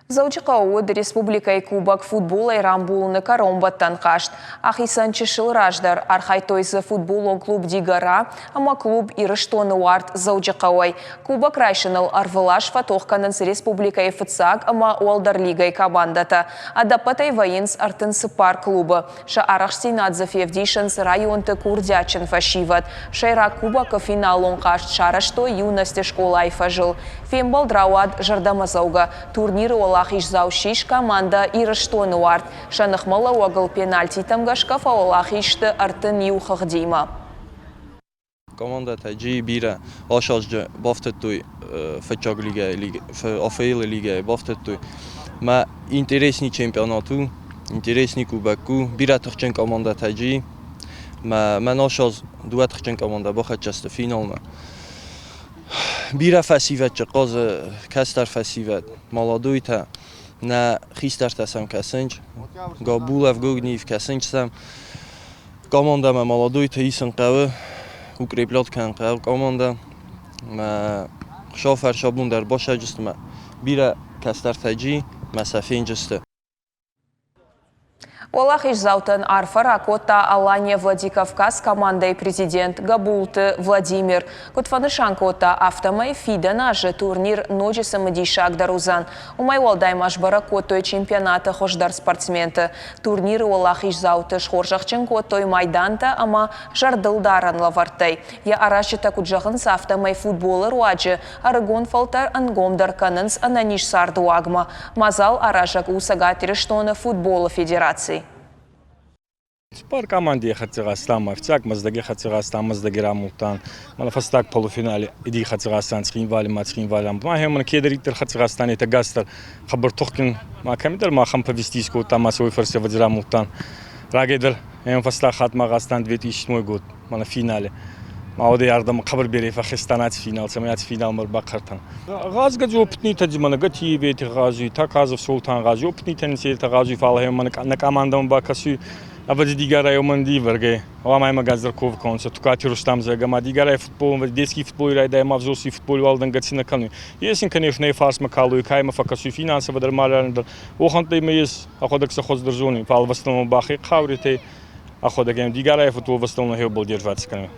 Дзӕуджыхъӕуы уыд республикӕйы Кубок футболӕй рамбулыны кӕронбӕттӕн хъазт. Ахицӕн чысыл раздӕр архайдтой дзы футболон клуб «Дигора» ӕмӕ клуб «Ирыстоны уарт» Дзӕуджыхъӕуӕй. Кубок райсыныл ӕрвылаз фӕтох кӕнынц республикӕйы фыццаг ӕмӕ уӕлдӕр лигӕйы командӕтӕ. Ӕдӕппӕтӕй вӕййынц 34 клубы. Сӕ арӕхстдзинад дзы февдисынц районты курдиатджын фӕсивӕд. Сӕйраг кубокы финалон хъазт сарӕзтой Юности скъолайы фӕзыл. Фембӕлд рауад зӕрдӕмӕдзӕугӕ. Турниры уӕлахиздзау ссис командӕ Ирыстоны уарт. Сӕ ныхмӕлӕууӕгыл пенальтитӕм гӕсгӕ фӕуӕлахиз сты 31 хыгъдимӕ. Командӕтӕ джи бирӕ асазджы бафтыдтой фыццаг лигӕйы, АФЛ-ы лигӕйы бафтыдтой. Мӕ интересный чемпионат у, интересный кубок у, бирӕ тыхджын командӕтӕ джи. Мӕ мӕн асаз дыууӕ тыхджын командӕ бахӕццӕ сты финалмӕ. Бирӕ фӕсивӕдджы хъазы кӕстӕр фӕсивӕд, молодойтӕ. Нӕ хистӕртӕ сӕм кӕсынц, Габулов, Гогниев кӕсынц сӕм. Командӕмӕ молодойтӕ исын хъӕуы, укреплять кӕнын хъӕуы командӕ. Мӕ шофер сабун дӕр басӕджысты мӕ бирӕ кӕстӕртӕ джи мӕ сӕ фенджысты. Уӕлахиздзаутӕн арфӕ ракодта Алания Владикавказ командӕйы президент Габулты Владимир. Куыд фӕнысан кодта, афтӕмӕй фидӕн азы турнир ноджы цымыдисагдӕр уыдзӕн. Уымӕй уӕлдай ма сбӕрӕг кодтой чемпионаты хуыздӕр спортсменты. Турниры уӕлахиздзауты схорзӕхджын кодтой майдантӕ ӕмӕ зӕрдылдарӕн лӕвӕрттӕй. Йӕ аразджытӕ куыд зӕгъынц, афтӕмӕй футболы руаджы ӕрыгон фӕлтӕр ӕнгомдӕр кӕнынц ӕнӕниз цардыуагмӕ. Мадзал аразӕг у Цӕгат Ирыстоны футболы федераци. Цуппар команди хӕццӕ гъазтан ма фиццаг Мӕздӕги хӕццӕ гъазтан, Мӕздӕги рамулдтан. Мӕнӕ фӕстаг полуфинали иди хӕццӕ гъазтан Цхинвали ма Цхинвали рамулдтан. Ма мӕнӕ кедӕриддӕр хӕццӕ гъазтан, етӕ гӕстӕр хъӕбӕр тухгин ма кӕмидӕр махӕн повести искодта ма сӕ уой фӕрци ӕвӕдзи рамулдтан. Рагӕй дӕр ӕма фӕстаг хатт ма гъазтан 2007 год мӕнӕ финале. Ма уӕдӕй ардӕмӕ хъӕбӕр берӕ фӕххизтан аци финал, цӕмӕй аци финалмӕ ӕрбахъӕртан. Гъазгӕ опытныйтӕ мӕнӕ Гатиевети гъазуй, Таказов Султан гъазуй, опытныйтӕ нцелтӕ гъазуй, фал нӕ командӕмӕ бакӕсуй, ӕвӕдзи Дигарай омӕн дивӕргӕй, ӕма имӕ Газдарков конца, Тукати Рустам зӕгъгӕ, ма Дигарай футбол, детский футболи райдайа, ма взрослый футболи уалдӕнгӕ ци нӕ кӕнуй. Ес ин, конечно, ӕ фарсмӕ калуй, ка имӕ фӕккӕсуй финансово дӕр, морально дӕр. Уохӕнттӕ имӕ ес, ӕхуӕдӕг сӕ хуӕздӕр зонуй, фал в основном бӕхи хъауритӕй ӕхуӕдӕг ӕма Дигарай футбол в основном хеубӕл держаться кӕнуй.